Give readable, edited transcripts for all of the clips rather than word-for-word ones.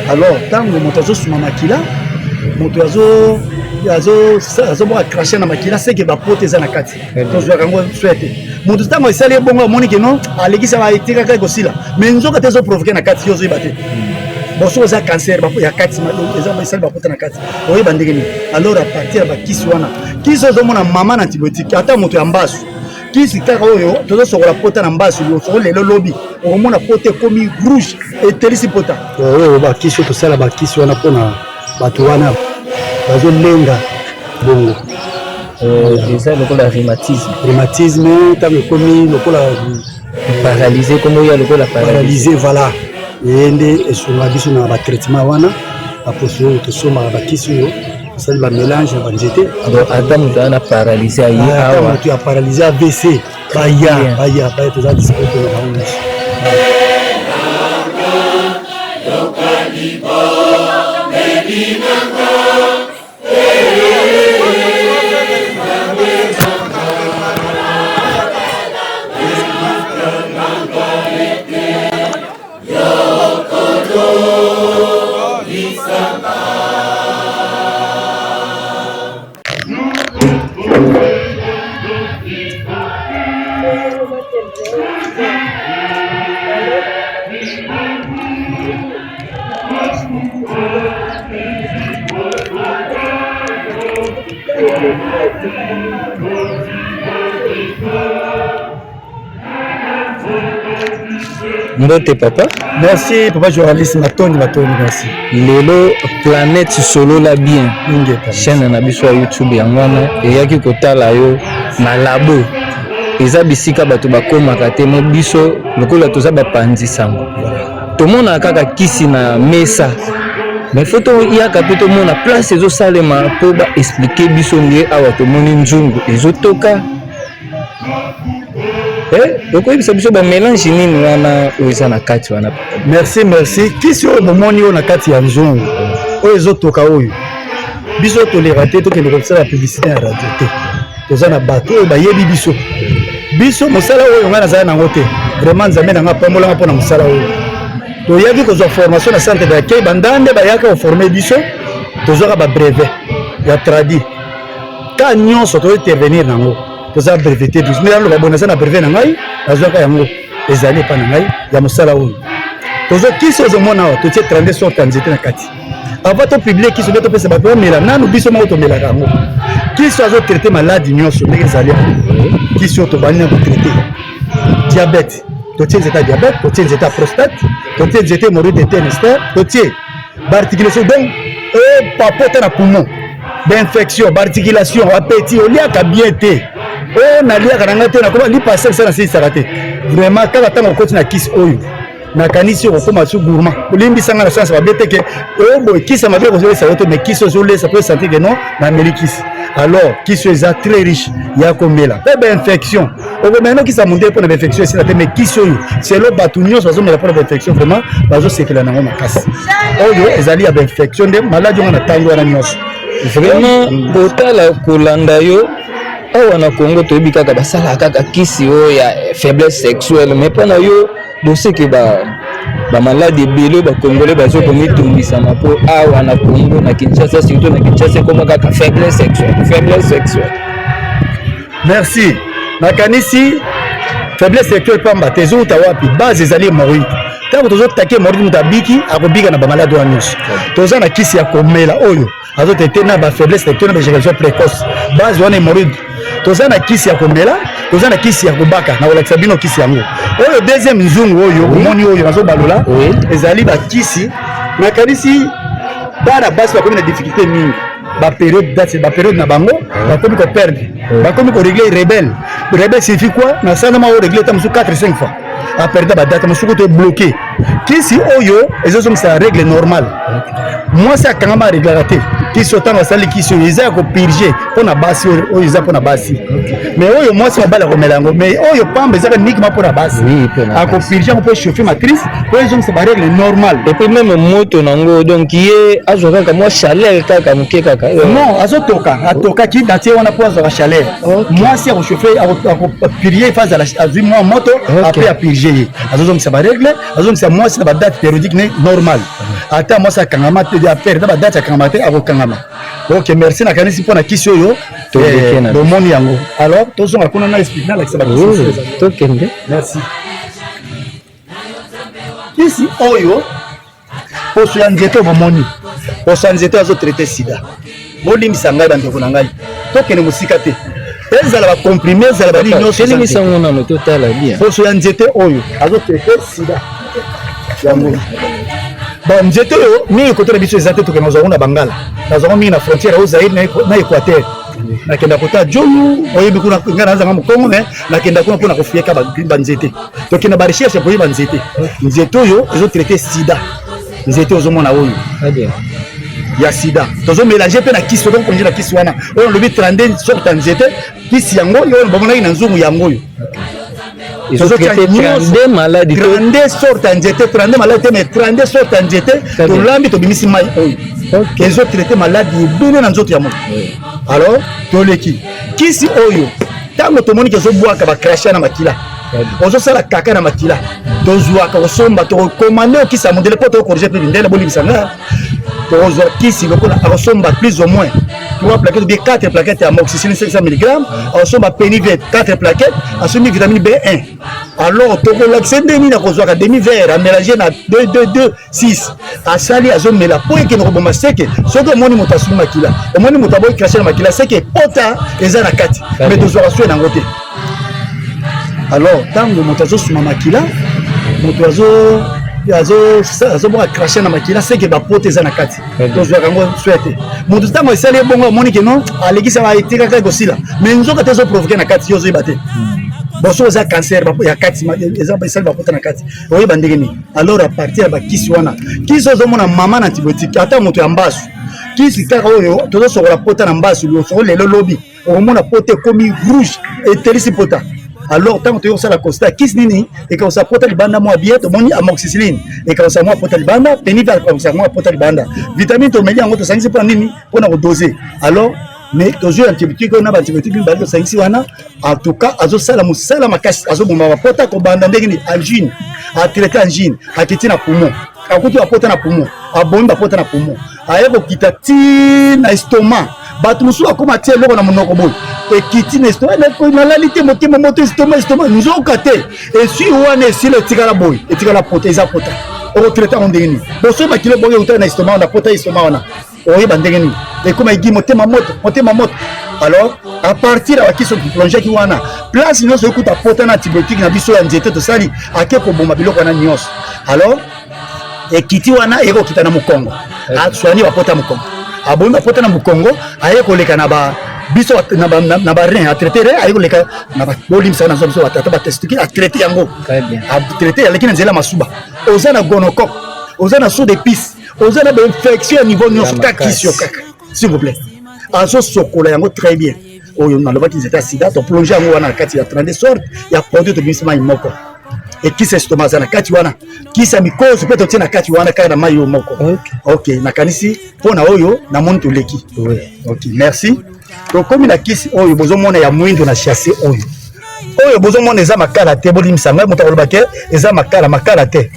Alors ntango moto azosuma makila, moto azobwaka crachet na makila, seke bapota eza na kati, tozwaka yango soin te. Moto ntango esali ye bongo, amoni ke non, alekisa, etikaka, ekosila, mais nzoka te, ezoprovoquer na kati, yo ozoyeba te. Bon, soki oza cancer ya kati, eza esali bapota na kati, oyeba ndenge nini? Alors à partir ya bakisi wana, kisi ozomona mama na antibiotique, ata moto ya mbasu, kisi kaka oyo tozosokola pota na mbasu, soko lelo lobi okomona pota ekomi rouge, etelisi pota. Oyo bakisi oyo tosala, bakisi wana mpona bato wana bazolenga bongo. Eza lokola rhumatisme. Rhumatisme, ntango ekomi lokola paralyse, komi oya lokola paralyse, voilà, ye nde esunga biso na batraitement wana. Baposo oyo tosombaka, bakisi oyo tosali bamélange ya banzete. Donc ata moto aza na paralyse, aye ata awa. Moto ya paralyse, AVC, baya, baya, baya, toza dispo mpona bango nyonso. Mbote papa. Merci papa journaliste, matondi, matondi, merci. Lelo Planète Solola Bien, Ingeta. chaîne na biso ya YouTube yango wana eyaki kotala yo na labo. Eza bisika bato bakomaka te, mo biso lokola toza bapanzi sango, tomonaka kaka kisi na mesa, mais faut toyaka mpe tomona place ezosalema mpo baexpliquer biso. Nde awa tomoni nzungu ezotoka. Okoyebisa biso bamélange nini wana oyo eza na kati wana? Merci, merci. Kisi oyo bomoni oyo na kati ya nzungu oyo ezotoka oyo, biso toleka te, tokende kosala publicité ya radio te. Toza na bato oyo bayebi biso. Biso mosala oyo ngai nazala nango te, vraiment Nzambe na ngai apambolanga mpona mosala oyo. Toyaki kozwa formation na centre d'accueil, bandande bayaka koformer biso, tozwaka babrevet ya tradi ka nyonso, tointervenir nango, toza breveté. Biso naloba boye, naza na brevet na ngai, nazwaka yango, ezali epa na ngai ya mosala oyo. Tozokisi, ozomona awa totie 32 sorte ya nzete na kati. Avant topublier kisi nde topesa bato bamela nanu, biso moko tomelaka yango. Kisi azotraiter maladie nyonso ndenge ezali awa. Kisi oyo tobandi na kotraiter diabète, totie nzete ya diabète, totie nzete ya prostate, totie nzete hémorroïde interne externe, totie baarticulation, donc bapota na poumon, bainfection, baarticulation, appétit, oliaka bien te, oyo naliaka na ngai te, nakoma lipa sesa, nasilisaka te. Vraiment, kaka ntango okoti na kisi oyo, nakanisi okokóma su gourmand. Olimbisanga na science mabe te ke oyo boye kisi ya mabe kozolesa yo te, mais kisi ozolesa mpo esentir ke non, nameli kisi. Alors kisi oyo eza très riche ya komela mpe bainfection. Okomela no kisi ya mondele mpona bainfection esila te, mais kisi oyo, selo bato nyonso bazomela mpona bainfection, vraiment bazosepela nango makasi. Oyo ezali ya bainfection nde maladie onga na ntango wana nyonso. Vraiment, kotala kolanda yo awa na Congo, toyebi kaka basalaka kaka kisi oyo ya faiblesse sexuelle, mais mpo na yo boseke bamaladi ebele oyo bacongolais bazokomitungisama, mpo awa na Congo, na Kinshasa, surtout na Kinshasa, ekoma kaka faiblesse sexuelle, faiblesse sexuelle. Merci. Nakanisi faiblesse sexuelle pamba te, ezowuta wapi? Base ezali hémorroïde. Ntango tozotake hémorroïde, moto abiki, akobika na bamaladi wana nyonso. Toza na kisi ya komela oyo azotraiter na bafaiblesse sexuelle, na baéjaculation précoce, base wana hémorroïde. Toza na kisi ya komela, toza na kisi ya kobaka. Na kolakisa bino kisi yango oyo, deuxième nzungu oyo omoni oyo nazobalola, ezali bakisi. Nakanisi bana basi bakomi na difficulté mingi, bapériode date, bapériode na bango bakomi koperdre, bakomi korégler rebelle. Rebelle signifie quoi? Nasalama oyo régler ta mosusu 4 5 fois, aperdre badate mosuku to bloqué. Kisi oyo ezozongisa règle normale. Mwasi akangama, aréglaka te. Kisi oyo, ntango asali kisi oyo, eza ya kopurger mpo na basi. Oyo eza mpo na basi, mais oyo mwasi mobali akomela yango, mais oyo pamba ezaka uniquement mpo na basi. Akopurger yango mpo echauffe matrice, mpo ezongisa barègle normal. Et puis même moto nango, donc ye azwa kaka mwa chaleur kaka moke kaka. Non, azotoka, atokaki datie wana mpo azwaka chaleur. Mwasi akochauffe, akopurger, fa azala azwi mwa moto, après apurger ye, azozongisa barègle, azongisa mwasi na badate périodique ne normal. Ata mwasi akangama te, apere na badate akangama te, akokangama. Ok, merci. Nakanisi mpo na kisi oyo bomoni yango. Alors tozonga kuna na explique, nalakisa bakisi. Tokende. Merci. Kisi oyo, poso ya nzete, bomoni poso ya nzete, azotraiter sida. Bolimbisa ngai, bandeko na ngai, tokende mosika te. Ezala bacomprimé, ezala banini nyonso. Telemisango nano, totala bien. Poso ya nzete oyo azotraiter sida yango. Bon, nzete oyo mingi kote na biso eza te. Tokende nazwango na Bangala, nazwango mingi na frontière oyo Zaire na Équateur. Nakenda kota jolu, oyebi kuna ngai nazanga mokongo, me nakenda kuna mpona kofieka banzete. Tokenda barecherche koyeba nzete. Nzete oyo ezotraiter sida. Nzete ozomona oyo ya sida, tozomélanger mpe na kisi, tozokonge na kisi wana oyo olobi 32 sorte ya nzete. Kisi yango oyo bamonaki na nzungu, yango oyo. 32 maladi. 32 sorte ya nzete, 32 maladi te, mais 32 sorte ya nzete. Tolambi, tobimisi mai oyo ezotraiter maladi ebele na nzoto ya moto. Alors toleki kisi oyo. Ntango tomoni ke ezobwaka bacrachats na makila, ozosala kaka na makila, tozwaka kosomba, tokomande okisi ya mondele mpo tokocorriger mpe mindele. Bolimbisa nga, tokozwa kisi lokola akosomba plus ou moins 3 plaquettes ou bien 4 plaquettes ya amoxicilline 500 mg, akosomba Pénivert 4 plaquettes, asombi vitamine B1. Alors tokolakisa nde nini. Akozwaka demi verre, amélange na 2 2 2 6, asali, azomela mpo ekende koboma seke. Soki omoni moto asumi makila, omoni moto aboyi cracher na makila, seke pota eza na kati, mais tozwaka soin nango te. Alors ntango moto azosuma makila, moto azobwaka cracher na makila, seke bapota eza na kati. Tozwaka yango soin te. Moto ntango esali ebongo, amoni ke non, alekisa, etikaka, ekosila, mais nzoka te, ezoprovoquer na kati, yo ozoyeba te. Bon, soki eza cancer ya kati, esali bapota na kati, oyeba ndenge nini? Alors à partir ya bakisi wana, kisi ozomona mama na antibiotique, ata moto ya mbasu, kisi kaka oyo tozosokola pota na mbasu, osoko lelo, lobi okomona pota ekomi rouge, etelisi pota. Alors ntango toyei kosala constat, kisi nini ekausa pota libanda mwa bien? Tomoni amoxicilline ekausa mwa pota libanda, Pénivert ekausa mwa pota libanda, vitamine tomeli yango, tosangisi mpona nini? Mpona kodoser. Alors mais tozwi antibiotique oyo na baantibiotique mibale, tosangisi wana. En tout cas azosala mosala makasi, azoboma bapota. Kobanda ndenge nini? Angine, atraiter angine, akiti na poumon, akuti bapota na poumon, abomi bapota na poumon, aye kokita ti na estomac. Bato mosusu akóma tia eloko na monoko boye, ekiti na estomac, nalali te, motema moto, estomac, estomac. Nzoka te, esui wana esila, etikala boye, etikala pota, eza pota. Okotraiter yango ndenge nini? Bosoki makilo bongo eutaka na estomac wana, pota estomac wana, oyeba ndenge nini ekóma egi, motema moto, motema moto. Alors à partir ya bakisi toplongeaki wana, place nyonso ekuta pota, na antibiotique na biso ya nzete tosali, ake koboma biloko wana nyonso. Alors ekiti wana, ekokita na mokongo, aswani bapota mokongo, abomi bapota na mokongo, aye koleka na ba biso na barein, atraiter rein, aye koleka na bolimbisa na biso batata, batesticule, atraiter yango, atraiter, aleki na nzela masuba. Oza na gonocoque, oza na saut de puce, oza na bainfection ya niveau nyonso, kaka kisi yo kaka, s'il vous plaît, azosokola yango très bien. Oyo nalobaki, nzete ya sida, toplonge yango wana na kati ya 32 sorte ya produit, tobimisi mai moko. Ekisi estomac aza na kati wana, kisi ya mikozo mpe totie na kati wana, kaka na mai oyo moko. Ok, nakanisi mpona oyo namoni toleki. Ok, merci. Tokomi na kisi oyo bozomona ya mwindo na sachet oyo. Oyo bozomona eza makala te. Bolimbisa ngai, moto akoloba ke eza makala. Makala te,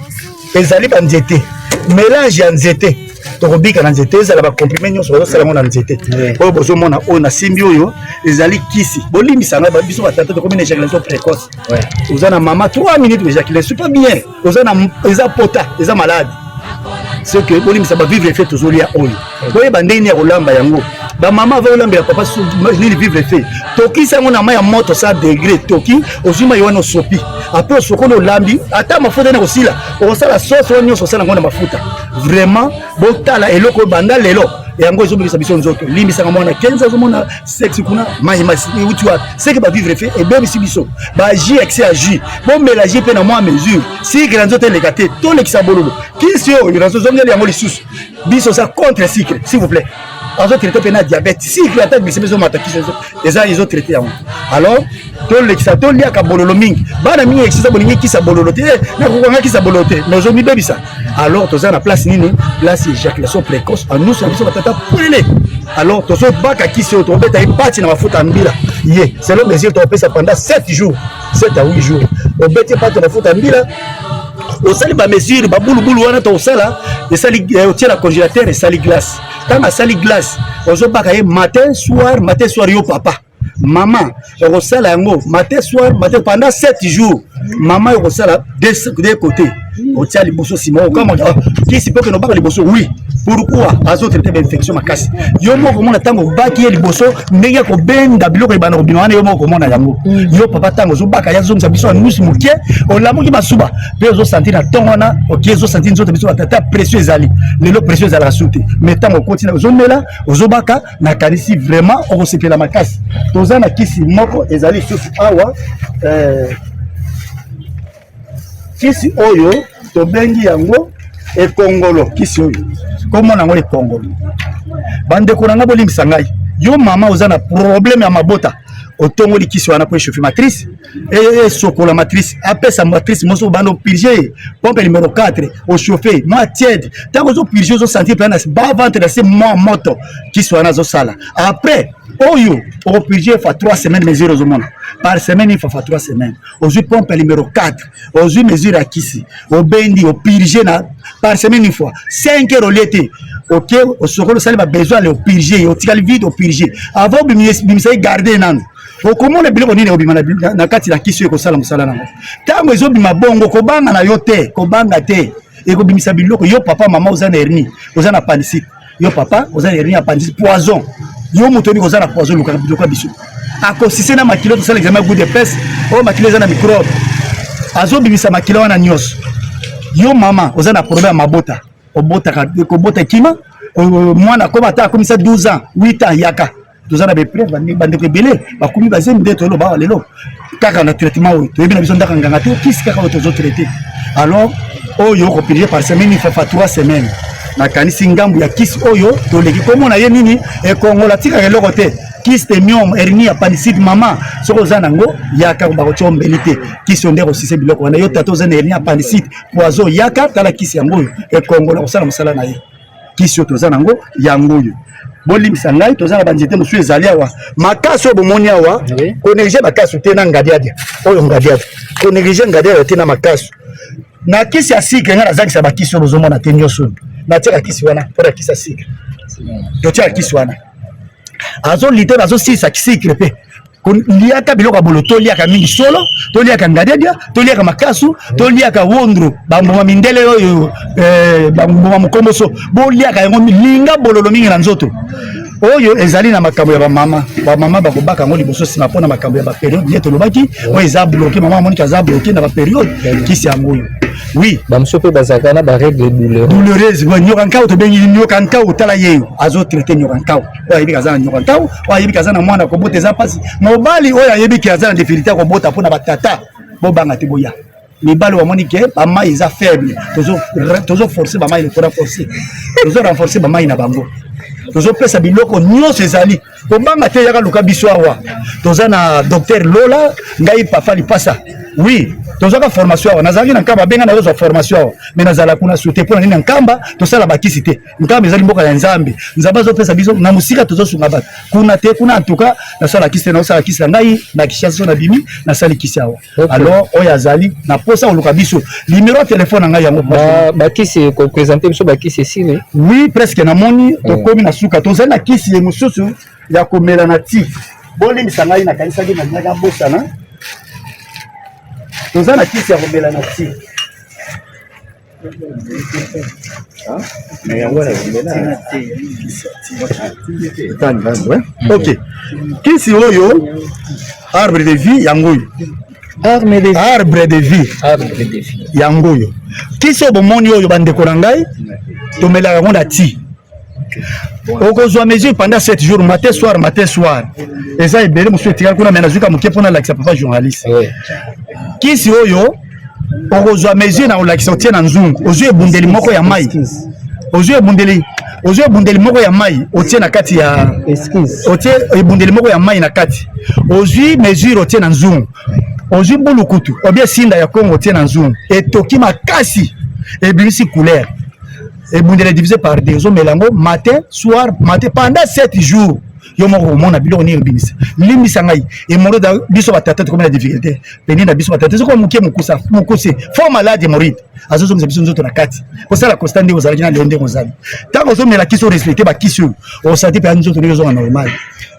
ezali banzete, mélange ya nzete. Tokobika na nzete, ezala bacomprimé nyonso bazosala yango na nzete. Oyo bozomona, oyo nasimbi oyo, ezali kisi. Bolimbisa ngai, biso batata tokomi na éjaculation précoce. Oza na mama 3 minutes, éjaculation super bien, oza na eza pota, eza malade. C'est que bolimbisa, bavivre frais tozolia oyo, boyeba ndenge nini ya kolamba yango. Bamama ava olambela papa nini vivre frais, tokisi yango na mai ya moto 100 degré, toki, ozwi mai wana, osopi, après osokoli, olambi, ata mafuta ena kosila, okosala sauce wana nyonso, osala yango na mafuta. Vraiment, botala eloko oyo banda lelo, yango ezobebisa biso nzoto. Limbisaka mwana 15, azomona sexe kuna, mai euti wapi? Seke bavivre frais ebebisi biso. Bajus, excès ya jus, bomela jus mpe na mwa mesure, sucre na nzoto eleka te, tolekisa bololo. Kisi oyo nazozongeli yango lisusu, biso oza contre sucre, s'il vous plaît. Azotraite mpe na diabète, cycle ata glycémie ezomata, kisi eza ezotraite yango. Alors tolekisa, toliaka bololo mingi. Bana mingi ekisisa bolingi kisa bololo te, eh, nakokanga kisa bololo te, mais ozomibebisa. Alors toza na place nini? Place éjaculation précoce anus na biso batata polele. Alors tozobaka kisi oyo, tobeta ye pati na mafuta ya mbila ye selon mesure tokopesa pendant 7 jours, 7 à 8 jours. Obeti pati na mafuta ya mbila, osali bamesure, babulubulu wana tokosala esali, eh, otie na congélateur, esali glace. Ntango asali glace, ozobaka ye matin soir, matin soir. Yo papa, mama, okosala yango matin soir, matin pendant 7 jours. Mama, okosala deux côtés, otia liboso, nsima okamaka kisi mpo okende obaka liboso. Oui, pourquoi? Azotraite bainfection makasi. Yo moko komona ntango obaki ye liboso, ndenge ya kobenda biloko ebanda kobima wana, yo moko komona yango. Yo papa, ntango ozobaka ye, azongisa biso ya nusu moke, olamuki masuba mpe ozosentir na ntongo wana, oke ozosentir nzoto biso batata pression ezali. Lelo pression ezalaka su te, mais ntango okoti, ozomela, ozobaka, nakanisi vraiment okosepela makasi. Toza na kisi moko ezali lisusu awa, kisi oyo tobengi yango ekongolo. Kisi oyo komona yango ekongolo. Bandeko na ngai, bolimbisa ngai. Yo mama oza na problème ya mabota, otongoli kisi wana po echauffe matrice, esokola matrice, apesa matrice moso. Obanda opurge, pompe numéro 4, ochauffe mwa tiède. Ntango ozopurge, ozosentir mpe na bas ventre na se mwa moto. Kisi wana azosala. Après oyo okopurge fois 3 semaines, mesure ozomona par semaine, une fois fois 3 semaines. Ozwi pompe numéro 4, ozwi mesure ya kisi, obendi, opurge na par semaine une fois, 5 heures olie te. Oke osokoli, osali babesoin, ale opurge, otikali vide, opurge. Avant obimisa ye, garde nanu, okomona biloko nini ekobima na kati na kisi oyo ekosala mosala nango. Ntango ezobima bongo, kobanga na yo te, kobanga te, ekobimisa biloko. Yo papa, mama, oza na hernie, oza na appendicite. Yo papa, oza na hernie, appendicite, poison. Yo moto oyebi koza na poison, luka biloko ya biso akosise na makilo. Tosala examen goutte épaisse oyo, makilo eza na microbe, azobimisa makilo wana nyonso. Yo mama, oza na problème ya mabota, obotaka, kobota ekima, mwana akoma ata akomisa 12 ans, 8 ans, yaka. Toza na bapreuve, bandeko ebele bakomi bazemi nde toloba awa lelo kaka na traitement oyo toyebi na biso. Ndaka nganga te, kisi kaka oyo tozotraite. Alors oyo okopurge par semaine, fois 3 semaines. Nakanisi ngambu ya kisi oyo toleki komona ye nini, ekongola, tikaka eloko te. Kyste, myome, hernie, appendicite, mama soki oza nango, yaka, bakotia ombeli te. Kisi oyo nde kosise biloko wana. Yo tata, oza na hernie, appendicite, poison, yaka, tala kisi yango oyo ekongola, kosala mosala na ye. Kisi oyo toza nango yango oyo. Bolimbisa ngai, toza na banzete mosusu ezali awa. Makasi oyo bomoni awa, konéglige makasi te na ngadiadia oyo. Ngadiadia, konéglige ngadiadia te na makasi na kisi ya sucre. Ngai nazangisa bakisi oyo bozomona te nyonso oyo. Natiaka kisi wana mpona kisi ya sucre. Totiaka kisi wana, azolite, azosilisa sucre mpe liaka biloko ya bolo. Toliaka mingi solo, toliaka ngadiadia, toliaka makasu, toliaka wondro, bambuma mindele oyo, bambuma mokomboso, boliaka yango. Linga bololo mingi na nzoto. Oyo ezali na makambo ya bamama. Bamama bakobaka yango liboso, nsima, mpona makambo ya bapériode ye tolobaki oyo eza bloqué. Mama amoniki aza bloqué na bapériode, kisi yango oyo, oui. Bamosusu mpe bazalaka na barègle douloureux. Douloureuse, nyoka nkau, tobengi nyoka nkau. Tala ye azotraite nyoka nkau. Oyo ayebi aza na nyoka nkau, oyo ayebi aza na mwana kobota eza mpasi, mobali oyo ayebi ke aza na difficulté ya kobota, mpona batata bobanga te, boya. Mibali bamoni ke bamai eza faible, tozoforce bamai, torenforce, tozorenforce bamai na bango, tozopesa biloko nyonso ezali. Kobanga te, yaka luka biso awa. Toza na docteur Lola, ngai Papa Lipasa. Oui, tozwaka formation awa. Nazalaki na Nkamba, abenga na kozwa formation awa, mais nazala kuna su te. Mpo na nini? Na Nkamba tosala bakisi te. Nkamba ezali mboka ya Nzambe. Nzambe azopesa biso na mosika, tozosunga bato kuna te. Kuna en tout cas nasala kisi te. Naosala kisi na ngai na Kinshasa. So nabimi, nasali kisi awa. Alors oyo azali na posa koluka biso, numéro ya telefone na ngai yango. Bakisi, koprésente biso bakisi esili? Oui, presque namoni tokomi na suka. Tozali na kisi ye mosusu ya komela na ti. Bolimbisa ngai, nakanisaki nalingaki abosana. Toza na kisi ya komela na ti. Mais yango wana komela. Ok, kisi oyo arbre de vie yango oyo. Arme de Arbre de vie. Arbre de vie. Yango oyo, kisi oyo bomoni oyo, bandeko na ngai, tomelaka yango na ti. Okozwa mesure pendant 7 jours, matin soir, matin soir. Eza ebele, mosusu etikali kuna, me nazwika moke mpona alakisa papa journaliste. Kisi oyo okozwa mesure na kolakisa, otie na nzungu, ozwi ebundeli moko ya mai, ozwi ebundeli. Ozwi ebundeli moko ya mai, otie na kati ya otie ebundeli moko ya mai na kati, ozwi mesure otie na nzungu, ozwi bulukutu obie sinda ya Kongo otie na nzungu, etoki makasi, ebimisi couleur. Ebundeli divisé par deux, ozomela yango matin soir matin pendant 7 jours. Yo moko komona biloko nini obimisa. Limbisa ngai, hémorroïde biso batata tokomi na difficulté, peni na biso batata ezokoma moke mokusa mokuse, fort malade hémorroïde azozongisa biso nzoto na kati. Kosala constat ndenge ozalaki na lelo ndenge ozali, ntango ozomela kisi, orespecte bakisi oyo, osentir mpe nzoto ndenge ozonga normal,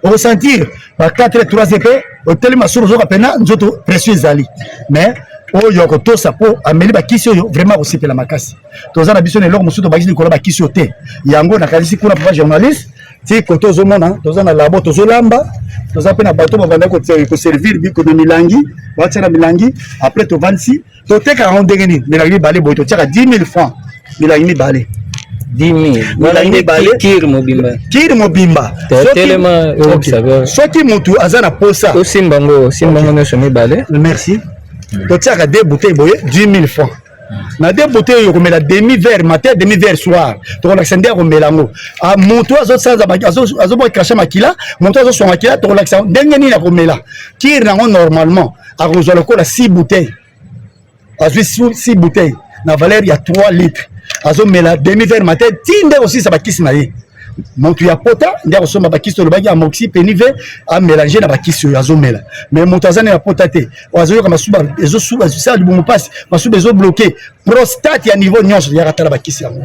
okosentir ba 4 3 mpe otelemi masumu, ozoka mpena nzoto pression ezali. Mais oyo akotosa mpo ameli bakisi oyo, vraiment akosepela makasi. Toza na biso na eloko mosusu tobakisi likolo bakisi oyo te. Yango nakanisi kuna, papa journaliste, ti kote ozomona toza na labo, tozolamba, toza mpe na bato babanda koservir biko na milangi, batia na milangi. Après tovandisi, totekaka yango ndenge nini? Milangi mibale boye totiaka 10 000 francs, milangi mibale. 10 000? Milangi mibale. Cure mobimba? Cure mobimba. Telema. Soki motu aza na posa, osimba ngo, osimba ngo nyonso mibale. Merci. Totiaka deux bouteilles boye, 10 000 francs. Na deux bouteilles oyo, komela demi verre matin, demi verre soir. Tokolakisa nde ya komela yango. Motu azosanza, azoboka cracher makila, motu azoswa makila, tokolakisa ndenge nini ya komela cure nango. Normalement akozwa lokola 6 bouteilles, azwi 6 bouteilles na valeur ya 3 litres, azomela demi verre matin ti nde kosilisa bakisi na ye. Moto ya pota nde akosomba bakisi olobaki, amoxi penive, amélange na bakisi oyo azomela. Mais moto aza na pota te, azoyoka masuba ezosuba, ezosala libumu mpasi, masuba ezobloquer, prostate ya niveau nyonso, yaka tala bakisi yango.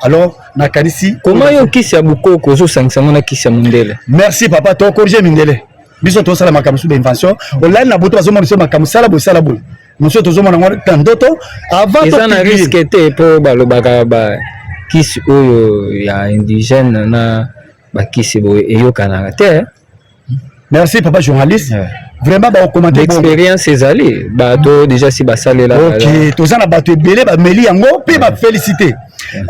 Alors nakanisi Koma yo kisi ya bukoko ozosangisa yango na kisi ya mondele? Merci papa. Tocorriger mindele. Biso tosala makambo mosusu, bainvention olali na butu, bazomona biso makambo, sala boye, sala boye. Mosusu tozomona yango na ndoto avant. Eza na risque te, mpo balobaka bakisi oyo ya indigène na bakisi boye eyokanaka te? Merci papa journaliste, vraiment bakocommenter. Expérience ezali, bato déjà si basalela. Ok, toza na bato ebele bameli yango mpe bafélicité.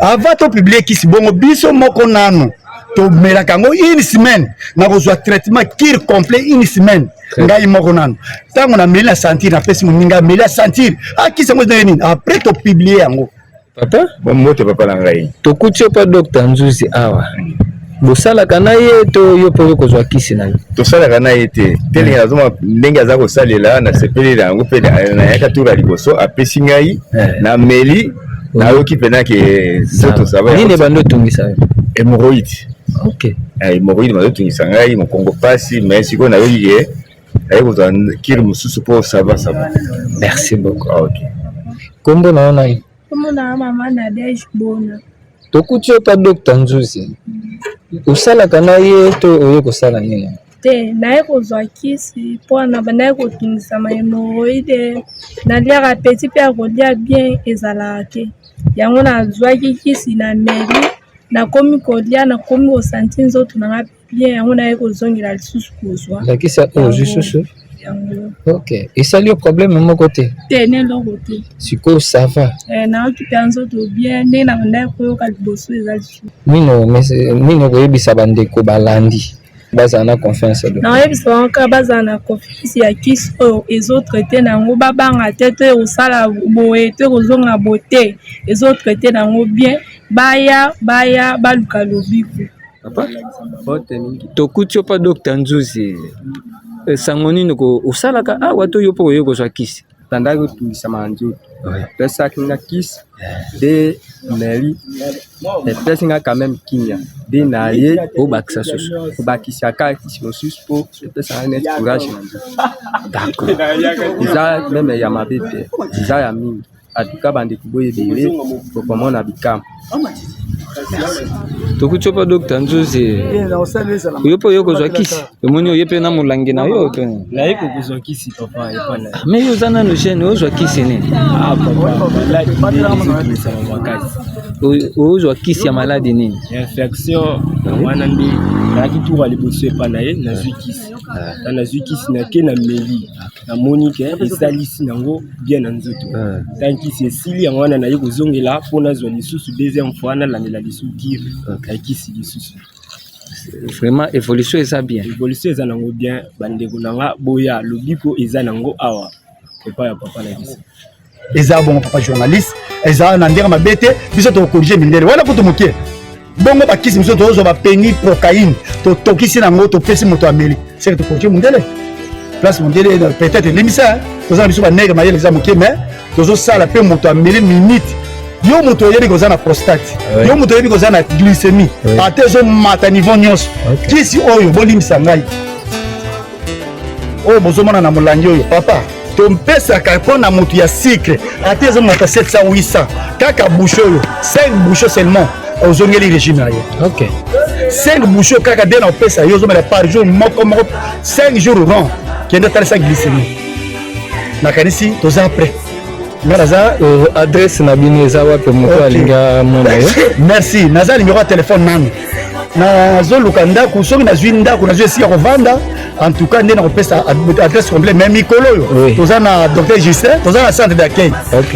Avant topublier kisi bongo, biso moko nanu tomelaka yango une semaine, nakozwa traitement cure complet une semaine. Ngai moko nanu ntango nameli na sentir, napesi moninga ameli, asentir akisi yango ndenge nini. Après topublier yango. Papa. Mbote papa na ngai. Tokuti yo mpa docteur Nzuzi awa. Bosalaka na ye to yo mpo kozwa kisi na ye? Tosalaka na ye te. Telenge nazoma ndenge aza kosalela, nasepeli na yango mpe nayaka tour ya liboso, apesi ngai, nameli, nayoki mpena ke nzoto ça va. Nini ebandi otungisa yo? Hémorroïde. Hémorroïde bazotungisa ngai, mokongo pasi. Mais sikoyo nayoki ke aye kozwa cure mosusu mpo ça va, ça va. Merci beaucoup. Ah, ok. Kombo na yo nani? Kombo na mama Nadege Bona. Tokuti yo pa docteur Nzuzi. Osalaka na ye to oye kosala nini? Te, naye kozwa kisi mpona bandaki kotungisama hémorroïde. Naliaka, appétit mpe ya kolia bien ezalaka te. Yango nazwaki kisi, na meli, nakomi kolia, nakomi kosentir nzoto na nga bien. Yango naye kozongela lisusu kozwa. Lakisa oyo ozwi susu. Yango. Ok, esali yo problème moko te? Te, ne eloko te. Sikoyo ça va? Nayoki mpe nzoto bien, ndenge na bandaki koyoka liboso eza lisusu. Nini nini okoyebisa bandeko balandi bazala na confiance? Nakoyebisa bango kaka bazala na confiance ya kisi oyo ezotraiter na yango, babanga te to ekosala boye to ekozonga boye te. Ezotraiter na yango bien, baya baya baluka lobiko. Papa, tokuti yo pa docteur Nzuzi. Sango nini osalaka awa to yo mpo oye kozwa kisi? Tandaki kotungisama na nzoto, epesaki nga kisi nde meli, epesi nga quand même kimia nde na ye. Obakisa susu? Kobakisa kaka kisi mosusu mpo epesaka neti courage na nzoto. D'accord. Eza même ya mabe te, eza ya mingi. Atuka bandeko boye ebele okomona bikamwa. Tokuti yo pa docteur Nzuzi. Yo mpo oye kozwa kisi, omoni oye mpe na molangi na yo to nini? Naye kokozwa kisi papa, epa na ye. Mais yo oza nano jeune, ozwa kisi nini? Ah papa, maladi nde ezotungisama makasi. Ozwa kisi ya maladi nini? Infection wana nde nayaki tour ya liboso epa na ye, nazwi kisi. Ta nazwi kisi, nake na meli, namoni ke esalisi nango bien na nzoto. Tant kisi esili, yango wana naye kozongela mpo nazwa lisusu deuxième fois, nalandela lisusu cure ya kisi lisusu. Vraiment évolution eza bien? Évolution eza nango bien. Bandeko na nga, boya, lobiko eza nango awa epai ya papa na biso. Eza bongo papa journaliste, eza na ndenge mabe te. Biso tokocorriger mindele wana kutu moke. Bongo bakisi mosusu tozozwa bapeni procaine, totokisi nango, topesi moto ameli, seke tokoki mondele place mondele peut-être elimisa. Toza na biso banègre, mayele eza moke, mais tozosala mpe moto ameli minute. Yo moto oyebi koza na prostate, yo moto oyebi koza na glycémie, ata ezomata niveau nyonso, kisi oyo, bolimbisa ngai, oyo bozomona na molangi oyo, papa, tompesaka mpo na moto ya sucre, ata ezomata 700, 800, kaka bouchon oyo, 5 bouchon seulement, ozongeli régime na ye. 5 bouchon kaka nde na opesa yo, ozomela par jour moko moko, 5 jours rond, kende otalisa glycémie. Nakanisi toza prêt, nga naza. Adresse na bino eza wapi, moto alingi amona yo? Merci. Naza numéro ya telefone nanu, nazoluka ndako. Soki nazwi ndako, nazwi esika kovanda, en tout cas nde nakopesa adresse complet. Mais mikolo oyo toza na docteur Justin, toza na centre d'accueil.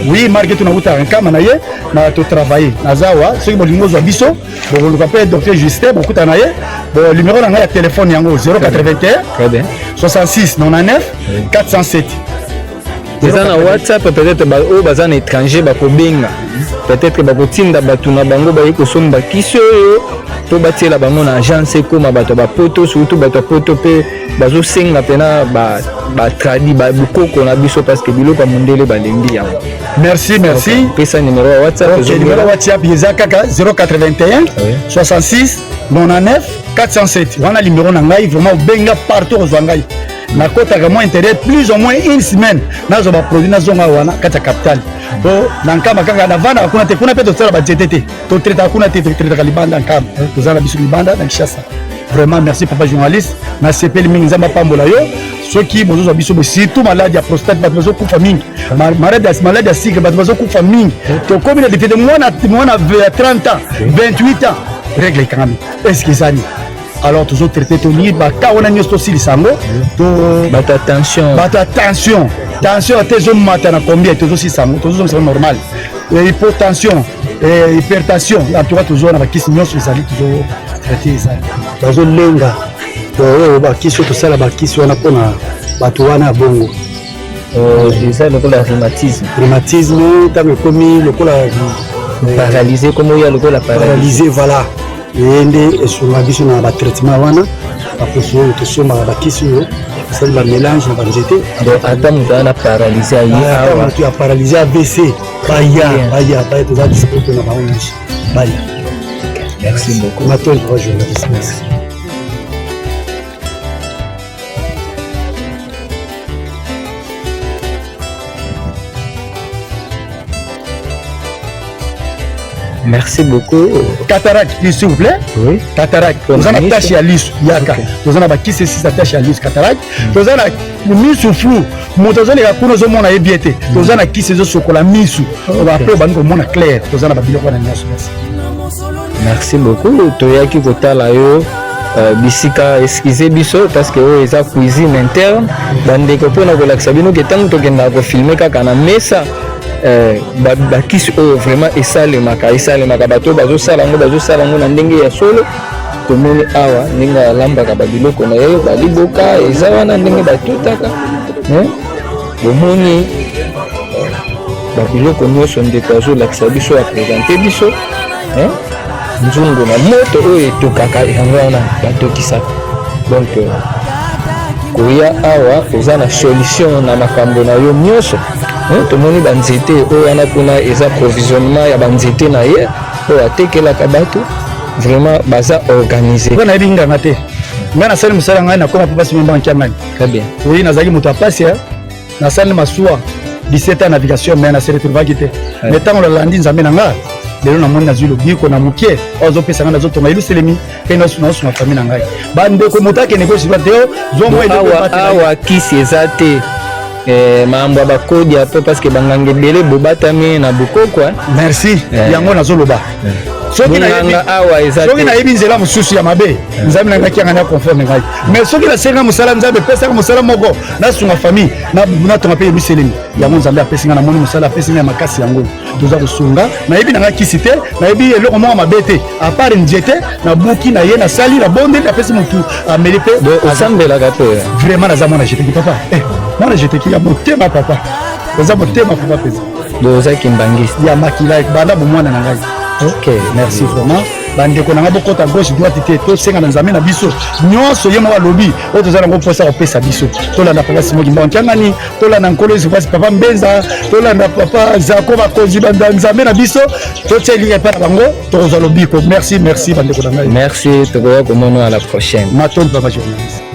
Oui, marke tunakutaka nkama na ye na totravaille. Naza awa, soki bolingi ozwa biso, bokoluka mpe docteur Justin, bokutana na ye. Bon, numéro na ngai ya telefone yango 081 66 99 407. Eza na WhatsApp, peut-être oyo baza na étranger bakobenga, peut-être bakotinda bato na bango baye kosomba kisi oyo mpo batiela bango na agence, ekóma bato ya bapoto, surtout bato ya poto mpe bazosenga mpena batradi bokoko na biso, parce que biloko ya mondele balembi yango. Merci, merci. Pesa numéro ya WhatsApp. Ok, numéro ya WhatsApp eza kaka 081 66 99 407. Wana numéro na ngai. Vraiment, obenga partout, ozwa ngai. Nakotaka mwa intérieur plus ou moins une semaine, nazwa baproduit, nazonga wana kati ya capitale, po na Nkamba kaka navandaka kuna te. Kuna mpe tosala banzete te, totraitaka kuna te, totraitaka libanda. Nkamba toza na biso libanda na Kinshasa. Vraiment merci, papa journaliste, nasepeli mingi. Nzambe apambola yo. Soki bozozwa biso, surtout maladi ya prostate, bato bazokufa mingi, maladi ya sucre, bato bazokufa mingi. Tokomi na difficulté. Mwana mwana ya 30 ans, 28 ans, règle ekangami, est ce que ezali? Alors tozotraite, tolingi baka wana nyonso tosilisa yango. Bato ya tension. Bato ya tension, tension ate ezomata na combien, tozosilisa yango, tozozongisa yango normal. Hypotension, hypertension, en tout cas tozwa na bakisi nyonso ezali, tozotraite, ezali. Bazolenga oyo bakisi oyo, tosala bakisi wana mpona bato wana ya bongo. Eza lokola rhumatisme. Rhumatisme, ntango ekomi lokola paralyse, komo oya lokola paralyse, voilà, eye nde esunga biso na batraitement wana, baposo oyo tosombaka, bakisi oyo tosali bamélange na banzete. Ata moto wana paralyse aye? Ata moto ya paralyse, AVC, baya, baya, baya, toza dispo na bango nyonso, baya. Merci beaucoup. Matoyi, papa journaliste, merci. Merci beaucoup. Cataracte, s'il vous plaît. Oui. Cataracte. Toza na tache ya liso, yaka. Toza na bakisi esisa tache ya liso, cataracte. Toza na misu flou, moto azoleka kuna, ozomona ye bien te. Toza na kisi ezosokola misu, après obandi komona clair. Toza na babiloko wana nyonso. Merci. Merci beaucoup. Toyaki kotala yo bisika, excuse biso parce que oyo eza cuisine interne, bandeko, mpona kolakisa bino ke ntango tokendaka kofilme kaka na mesa, bakisi oyo vraiment esalemaka, esalemaka, bato oyo bazosala yango, bazosala yango na ndenge ya solo. Tomoni awa ndenge alambaka babiloko na ye, baliboka eza wana, ndenge batutaka. Bomoni babiloko nyonso ndeko azolakisa biso, aprésente biso nzungu na moto oyo etokaka, yango wana batokisaka. Donc koya awa, oza na solution na makambo na yo nyonso. Tomoni banzete oyo wana kuna, eza provisionnement ya banzete na ye oyo atekelaka bato. Vraiment baza organisé. Nga nayebi nganga te, ngai nasali mosala ngai, nakoma mpo basi memba nkiangani. Très bien. Oui, nazalaki moto ya pasi, nasali masuwa 17 ans navigation, mais nase retrouvaki te. Mais ntango nalandi Nzambe na nga, lelo namoni nazwi lobiko na moke oyo azopesa ngai, nazotonga Yelusalemi mpe naosunga famille na ngai. Bandeko, moto akende kosiba te. Awa kisi eza te, makambo ya bakodi apo, parce que banganga ebele bobatami na bokoko. Merci. Yango nazoloba, soki soki nayebi nzela mosusu ya mabe, Nzambe na ngai kianga na conforme ngai. Mais soki nasenga mosala, Nzambe epesaka mosala moko, nasunga famille, natonga mpe Yelusalemi. Yango Nzambe apesi ngai, namoni mosala apesi ngai ya makasi, yango toza kosunga. Nayebi na ngai kisi te, nayebi eloko moko mabe te, à part nzete nabuki na ye, nasali, nabondeli, napesi motu ameli mpe. Osambelaka mpe? Vraiment, naza mwana jeteki, papa, mwana jeteki ya motema, papa, oza motema, papa mpenza. Oza kimbangiste? Ya makila, banda bomwana na ngai. Ok. Merci vraiment. Bandeko na ngai, bokɔta gauche droite te, tosenga na Nzambe na biso nyonso. Ye moko alobi oyo toza nango mposa kopesa biso. Tolanda papa Simo Kimbangu Kiangani, tolanda Nkolo Yesu Kasi, papa Mbenza, tolanda papa Zako, bakonzi Nzambe na biso, totia elika epai na bango, tokozwa lobiko. Merci, merci bandeko na ngai. Merci, tokoya komona à la prochaine. Matondi, papa journaliste.